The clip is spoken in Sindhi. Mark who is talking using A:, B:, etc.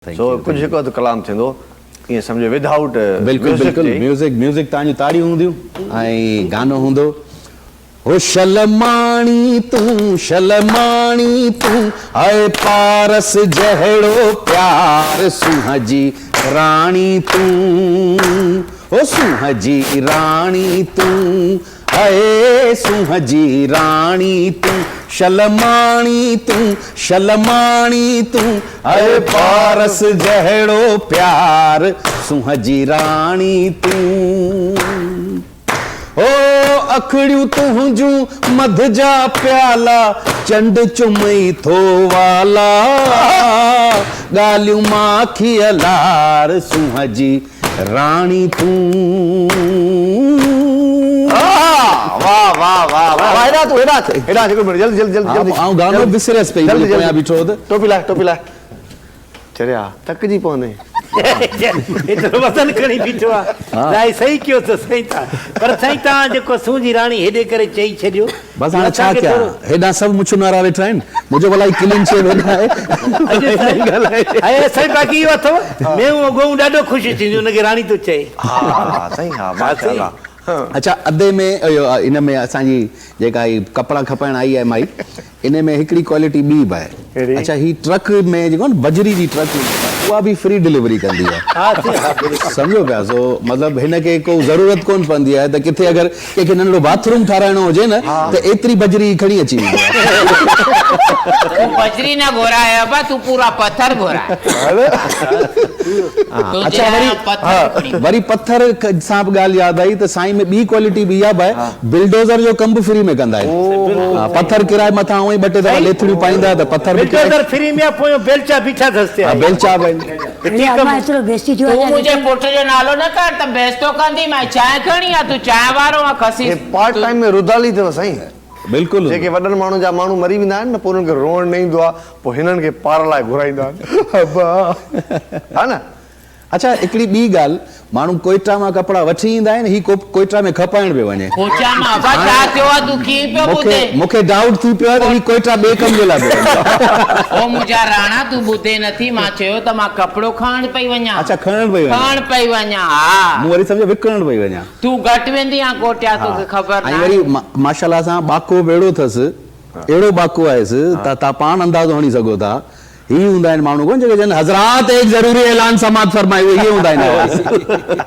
A: سو ڪجهه هڪ اڌ ڪلام ٿيندو ائين سمجهو ود آئوٽ
B: بلڪل بلڪل ميوزڪ ميوزڪ توهان جون تاڙيون هونديون ۽ گانو هوندو هو شل ماڻي تون شل ماڻي تون هاء پارس جهڙو پيار سونهن جي راڻي تون هو سونهن جي راڻي تون اي سونهن جي راڻي تون، شل ماڻي تون، شل ماڻي تون، اي پارس جهڙو پيار، سونهن جي راڻي تون. او اکڙيون تنهنجون مڌ جا پيالا، چنڊ چمئي ٿو والا، ڳالهيون ماکيء لار، سونهن جي راڻي تون.
A: واه واه واه واه هيڏانهن تون هيڏانهن هيڏانهن هڪ منٽ جلدي جلدي جلدي جلدي
B: آئون گانو به وسريس پئي منهنجي پويان بيٺو هو ته
A: ٽوپي لاهه ٽوپي لاهه چريا تڪجي پوندين.
C: ايترو وزن کڻي بيٺو آ لائي صحيح ڪيو اٿس سائين تان پر سائين تان جيڪو سون جي راڻي هيڏي ڪري چئي ڇڏيو
B: بس هاڻي ڇا ڪيان هيڏانهن سڀ مڇن وارا ويٺا آهن منهنجو ڀلا هي ڪلين شيو هيڏانهن
C: آهي. اڄ سائين باقي اهو اٿو ميون ۽ ڳئون ڏاڍو خوش ٿينديون ان کي راڻي ٿو چئي.
A: ها سائين ها ماشاءالله.
B: اڇا ادي ۾ اهو ان ۾ اسان جي جيڪا هي ڪپڙا کپائڻ آئي آهي مائي ان ۾ هڪڙي ڪوالٽي ٻي به آهي اڇا هي ٽرڪ ۾ جيڪو آهي نه بجري جي ٽرڪ هوندي آهي اها به فري ڊليوري ڪندي آهي سمجهو پيا سو مطلب هن کي ڪو ضرورت ڪون پوندي آهي ته ڪٿي اگر ڪنهن کي ننڍڙو باٿ روم ٺاراهڻو هجي نه ته ايتري بجري کڻي اچي ويندو آهي.
D: تون بجري نه گهرائي ابا تون پورا پٿر گهرائي.
B: اڇا وري وري پٿر سان به ڳالهه ياد آئي ته سائين ۾ ٻي ڪوالٽي به اها به آهي بلڊوزر جو ڪم به فري ۾ ڪندا آهن پٿر ڪرائي مٿان اونئن ئي ٻه ٽي دفعا ليٿڙيون پائيندا ته پٿر به ڪرائي
C: بلڊوزر فري ۾ آ پويون بيلچا بيٺا اٿس
B: ها بيلچا به آهن.
D: تون منهنجي پٽ جو نالو نه ڪر ته بيستو ڪندي مانء چانهه کڻي آ تون چانهه وارو آن خسيس.
A: هي پارٽ ٽائيم ۾ رودالي اٿو سائين.
B: بلڪل.
A: جيڪي وڏن ماڻهن جا ماڻهو مري ويندا آهن نه پوء انهن کي روئڻ نه ايندو آهي پوء هنن کي پار لاء گهرائيندا آهن ابا ها نه.
B: اڇا هڪڙي ٻي ڳالهه ماڻهو ڪوئيٽا مان ڪپڙا وٺي ايندا آهن هي ڪوئيٽا ۾ کپائڻ پيو وڃي.
D: ڪوئيٽا مان ابا ڇا ٿيو آ تون ڪيئن پيو ٻڌين.
B: مون کي ڊائوٽ ٿي پيو آهي ته هي ڪوئيٽا ٻئي ڪم جي لاء پيو وڃي.
D: او منهنجا راڻا تون ٻڌين نٿي مان چيو ته مان ڪپڙو کڻڻ پئي وڃان.
B: اڇا کڻڻ پئي وڃان.
D: کڻڻ پئي وڃان ها.
B: مون وري سمجهيو وڪڻڻ پئي وڃان.
D: تون گهٽ ويندي آن ڪوٽيا توکي خبر
B: ۽ وري
D: ناهي.
B: ماشاءالله سان ٻاڪو به اهڙو اٿس اهڙو ٻاڪو آهيس ته تان پاڻ اندازو هڻي سگهو ٿا هي هوندا آهن ماڻهو ڪونه جيڪي چون حضرات ايڪ ضروري اعلان سماعت فرمائي اهي هوندا آهن آواز.